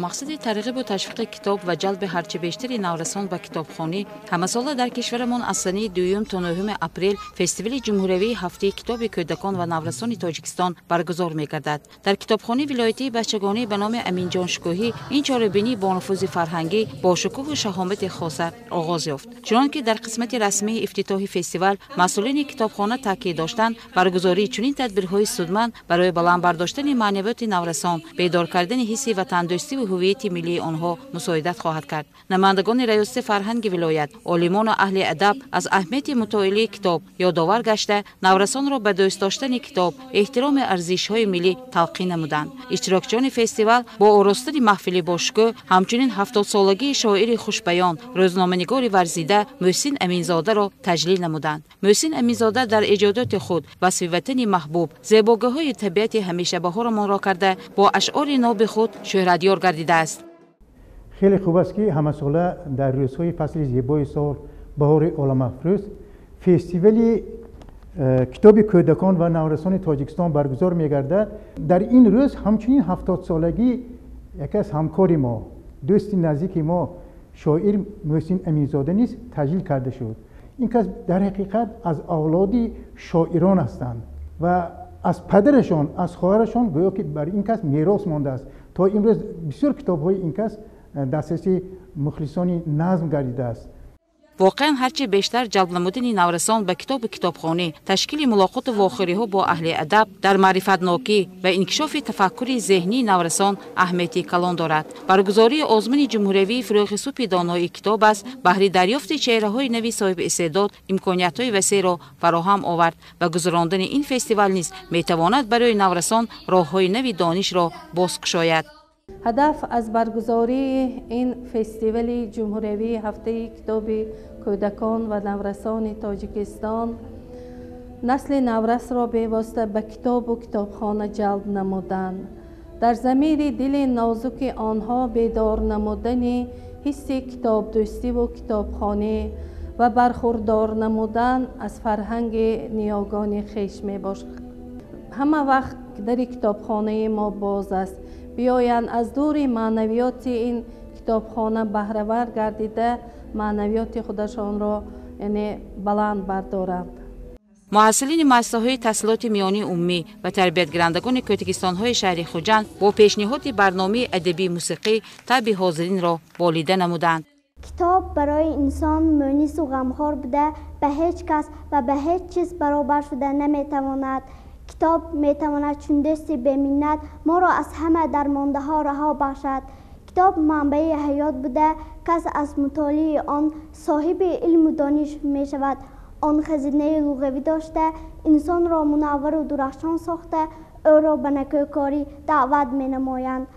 Мақсади тарғибу ташвиқи китоб ва ҷалби ҳарчи бештари наврасон ба китобхонӣ ҳамасола дар кишварамон аз санаи 2 то 9 апрел фестивали ҷумҳуриявии ҳафтаи китоби кӯдакон ва наврасони Тоҷикистон баргузор мегардад. Дар китобхонаи вилоятии бачагонӣ ба номи Аминҷон Шукӯҳӣ ин чорабинии бонуфузи фарҳангӣ бо шукӯҳу шаҳомати хоса оғоз ёфт. Чунон ки дар қисмати расмии ифтитоҳи фестивал масъулини китобхона таъкид доштанд, баргузории чунин тадбирҳои судманд барои баланд бардоштани маънавиёти наврасон, бедор кардани ҳисси ватандӯстиву ҳувияти миллии онҳо мусоидат хоҳад кард. Намояндагони раёсати фарҳанги вилоят, олимону аҳли адаб аз аҳамияти мутолиаи китоб ёдовар гашта, наврасонро ба дӯст доштани китоб, эҳтироми арзишҳои миллӣ талқин намуданд. Иштирокчиёни фестивал бо оростани маҳфили бошукӯҳ ҳамчунин 70-солагии шоири хушбаён, рӯзноманигори варзида Муҳсин Аминзодаро таҷлил намуданд. Муҳсин Аминзода дар эҷодоти худ васфи ватани маҳбуб, зебогиҳои табиати ҳамешабаҳорамонро карда, бо ашъори ноби худ шӯҳратёр гардидааст. Хеле хуб аст, ки ҳамасола дар рӯзҳои фасли зебои сол, баҳори оламафрӯз, фестивали китоби кӯдакон ва наврасони Тоҷикистон баргузор мегардад. Дар ин рӯз ҳамчунин 70-солагии яке аз ҳамкори мо, дӯсти наздики мо, шоир Муҳсин Аминзода низ таҷлил карда шуд. Ин кас дар ҳақиқат аз авлоди шоирон ҳастанд ва аз падарашон, аз хоҳарашон гӯё ки бар ин кас мерос мондааст. То имрӯз бисёр китобҳои ин кас дастраси мухлисони назм гардидааст. Воқеан, ҳарчи бештар ҷалб намудани наврасон ба китобу китобхонӣ, ташкили мулоқоту вохӯриҳо бо аҳли адаб дар маърифатнокӣ ва инкишофи тафаккури зеҳнии наврасон аҳамияти калон дорад. Баргузории озмуни ҷумҳуриявии «Фурӯғи субҳи донои китоб аст» баҳри дарёфти чеҳраҳои нави соҳиби истеъдод имкониятҳои васеъро фароҳам овард ва гузарондани ин фестивал низ метавонад барои наврасон роҳҳои нави донишро боз кушояд. Ҳадаф аз баргузории ин фестивали ҷумҳуриявии ҳафтаи китоби кӯдакон ва наврасони Тоҷикистон насли наврасро бевосита ба китобу китобхона ҷалб намудан, дар замири дили нозуки онҳо бедор намудани ҳисси китобдӯстиву китобхонӣ ва бархурдор намудан аз фарҳанги ниёгони хеш мебошад. Ҳама вақт дари китобхонаи мо боз аст. Биёянд, аз дури маънавиёти ин китобхона баҳравар гардида, маънавиёти худашонро, яъне, баланд бардоранд. Муҳассилини муассисаҳои таҳсилоти миёнии умумӣ ва тарбиятгирандагони кӯдакистонҳои шаҳри Хуҷанд бо пешниҳоди барномаи адабии мусиқӣ таъби ҳозиринро болида намуданд. Китоб барои инсон мӯнису ғамхор буда, ба ҳеҷ кас ва ба ҳеҷ чиз баробар шуда наметавонад. Китоб метавонад чун дӯсти беминнат моро аз ҳама дармондаҳо раҳо бахшад. Китоб манбаи ҳаёт буда, кас аз мутолиаи он соҳиби илму дониш мешавад. Он хазинаи луғавӣ дошта, инсонро мунаввару дурахшон сохта, ӯро ба некӯкорӣ даъват менамоянд.